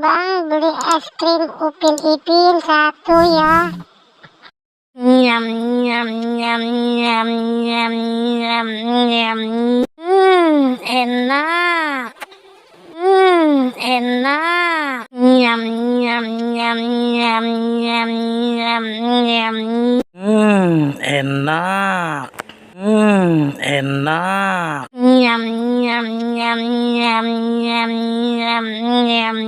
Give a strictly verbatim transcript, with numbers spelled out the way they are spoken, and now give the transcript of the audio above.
Bäŋ bï ice cream upil ipil ka thu ya. Nyam, nyam, nyam, nyam, nyam, nyam, nyam. Mm, ena. Mm, ena. Nyam, nyam, nyam, nyam, nyam, nyam, nyam. Mm, ena. Mm, ena. Nyam, nyam, nyam, nyam, nyam, nyam, nyam.